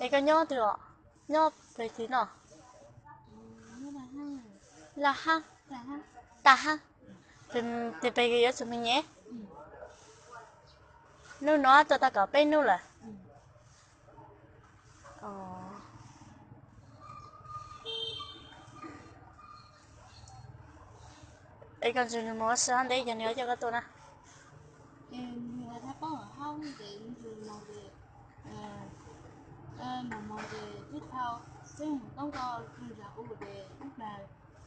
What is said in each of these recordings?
Es koj nyob twg os? Nyob pem twg no? Laj Hab, Taj Hab. Tes pem yuav tsum mus nyem. Hnub no tuaj tau kaum peb hnub lawm. Es koj ntsib nws mus ua si ntev, yog nws coj koj tuaj na?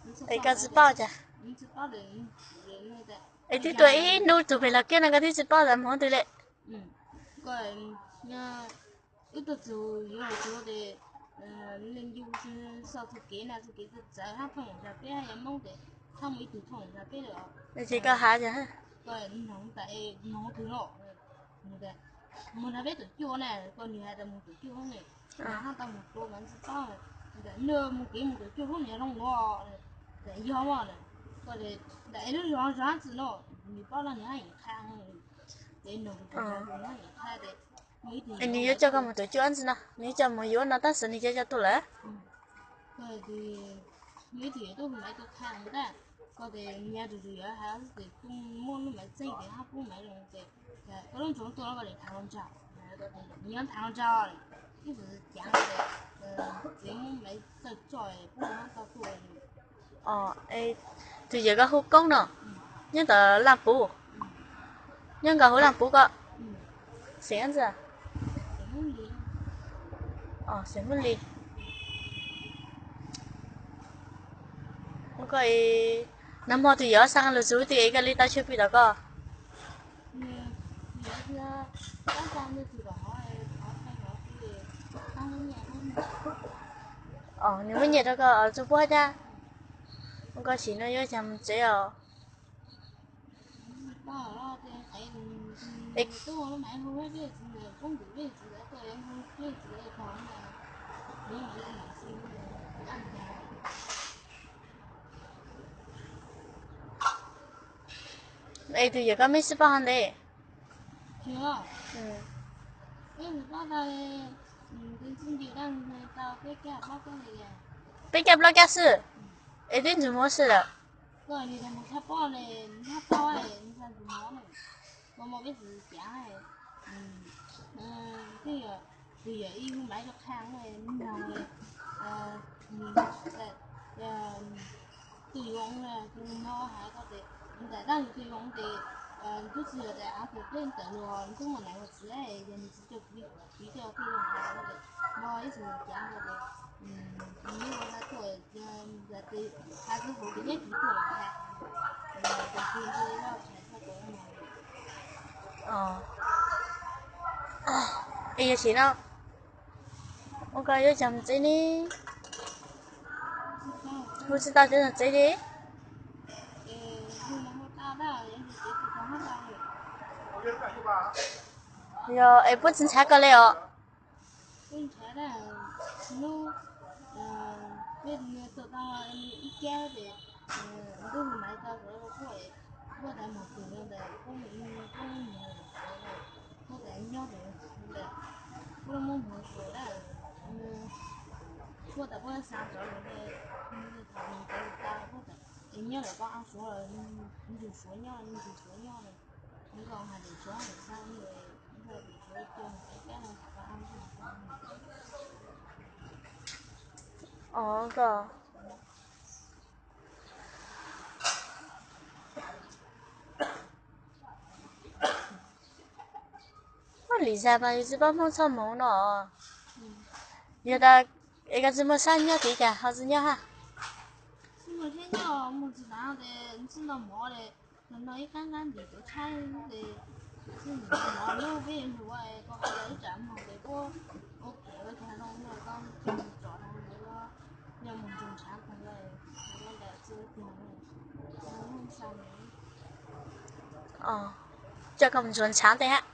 Es koj tsis paub cas? Es twb tuaj ib hnub tus pem los kiag no koj twb tsis paub tas mus twg li. Wb tuaj txug yuav los txug tes leej yug xauj txuj kev na, txuj kev txawv txawv hab phooj ywg nrog peb hab yog Moob tes txhob mus ib tug phooj ywg nrog peb lawm. Ces koj has, koj noog tas noog twg no, mus nrog peb tus cuaj na, koj nws has tas mus tus cuaj hoob ne, hab tau mus tua mas tsis paub, ntawm nws mus kev mus tus cuaj hoob nws zoo no, ntawm yog mas, koj ntawm es lub zog zog hab txwm no, nws paub los nws hab yeem qha, ces noog tus hab yeem qha tes Es nws yuav coj koj mus tus cuaj ntxiv no, nws coj mus yuav no tab sis nws coj coj tuaj lawm. Ib tug yuav tuaj hu maiv tuaj qha mus tag, koj tes nyias tus tus yuav hais xwb tes kuj muaj lub maiv txeeb tes hab pub maiv zoo tes koj lub ntsuj tuaj koj tes thaav hluas nraug, nyias thaav hluas nraug, ib txwm caav tes txiv muab maiv txawj tso pub hab tau tuaj. Tus yawm koj hu Koob no, nyob tom Laj Puv, nyob nkaus huv Laj Puv ko, xeem ntxiv, xeem Hmoob Lis. Koj, nag hmo tus yawm xa lug txug twg es koj li tau tshwm plig tom koj? Nws muab nyiaj rau koj txuj puab thiab. Koj sim no yuav cas mus tsev os? Es tus yawm koj meb sib paub hov ntev? Peb caug plaub kab xwb, es twb ntsug mus ua si lawm. Tus yawm ib hu maiv rau qha, tus yuav tus no has koj tes, ntawm dab tus yuav tes, twb tsis yog tas av tus dej ntawm luag twb muaj nam ua txiv, yog nws tsis coj piv coj tej lug has koj tes, no ib tug cav koj tes, nws ua has tuaj, has txug hauv tes nyob tsis tuaj has, tus twg nti loj tshais txhob tau no. Es yog sim no ua koj yuav cog mus tsev ne? Hu tsis tau cov mus tsev li. Yog es puab tsis ntshaw koj li os? Os, koj ua li zag mas yus tsis paub Hmoob txhob mus no. Yog tas es koj tsis muaj sab nyob tid cas ho tsis nyob hab? Coj koj mus ntsuas ntshaav tej hab.